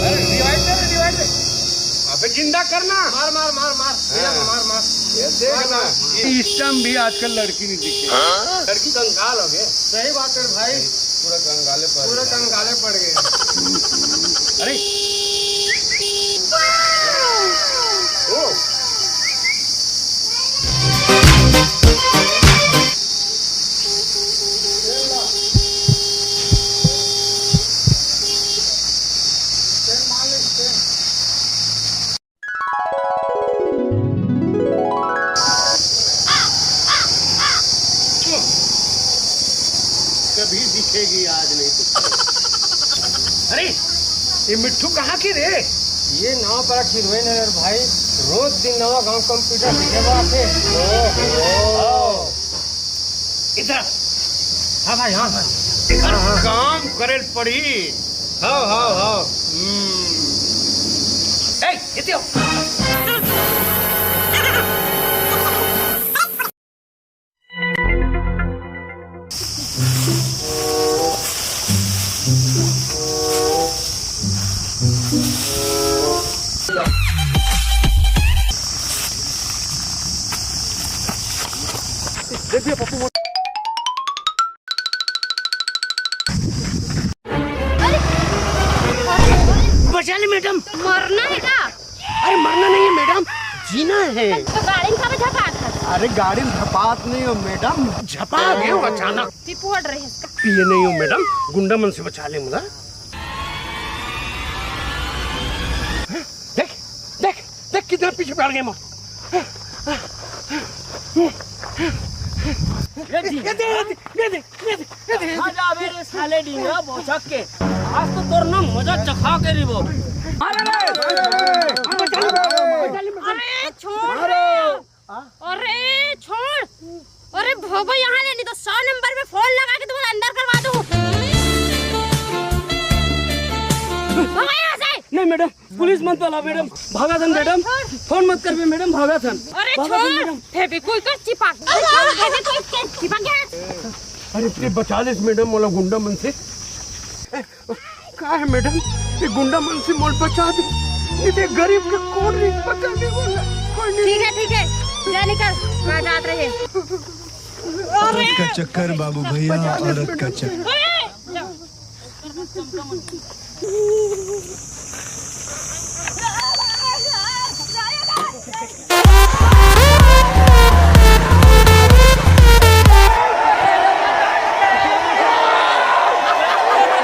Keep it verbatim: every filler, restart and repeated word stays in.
अरे, revive दे रे, revive दे। अबे, जिंदा करना। मार, मार, मार, मार। हाँ। मार, मार। ये देखना, ये इस टाइम भी आजकल लड़की नहीं दिखती। हाँ? लड़की कंगाल हो गए। सही बात है भाई। पूरा कंगाले पड़ पूरा गए। कंगाले पड़ गए। अरे। ओ। कभी दिखेगी, आज नहीं तो कल। अरे, ये मिट्ठू कहाँ की रे? ये नाव पर खिलवे न यार भाई, रोज दिन नवा गांव कंप्यूटर सीखे बात है। ओ, ओ। इधर। हाँ भाई, हाँ भाई। हर काम करे पड़ी। हाँ, हाँ, हाँ। हम्म। ए, इतियो। देखिए पप्पू मोर- बचा ले मैडम। मरना है का? अरे मरना नहीं है मैडम, जीना है। तो गाड़ी में काबर झपात है? अरे गाड़ी में झपात नहीं हो मैडम, झपा गए हो अचानक। पिपुअड़ रहे इसका। पिए नहीं हो मैडम, गुंडा मन से बचा ले मुझे। देख, देख, देख कितना पीछे पड़ गए माँ। ये जी। ये दे, ये दे, ये दे, ये दे, ये दे। आ जा बे रे साले डिंगरा बोचक के। आज तो तोर ना मजा चखा के रिबो। अरे, अरे, अरे, अरे, अरे, अरे, अरे, छोड़ रे। अरे, छोड़। अरे, भगो यहाँ ले, नहीं तो सौ नंबर पे फोन लगा के तुम्हारा अंदर करवा दूँ। भगो यहाँ से। नहीं मैडम, पुलिस मत बुला मैडम, भागा थन मैडम, फोन मत करबे मैडम, भागा थन। अरे भागा थन छोड़, मैडम। फेविक्विक कर चिपक, फेविक्विक के चिपक गया। अरे, ये बचा ले मैडम, मोला गुंडा मन से। ए, का है मैडम, ये गुंडा मन से मोल बचा दे, ये देख गरीब के कोन नहीं बचा दे वाला, कोई नहीं। ठीक है, ठीक है, जा निकल, कहाँ जात रहे। औरत का चक्कर बाबू भैया, औरत का चक्कर। अरे, जा।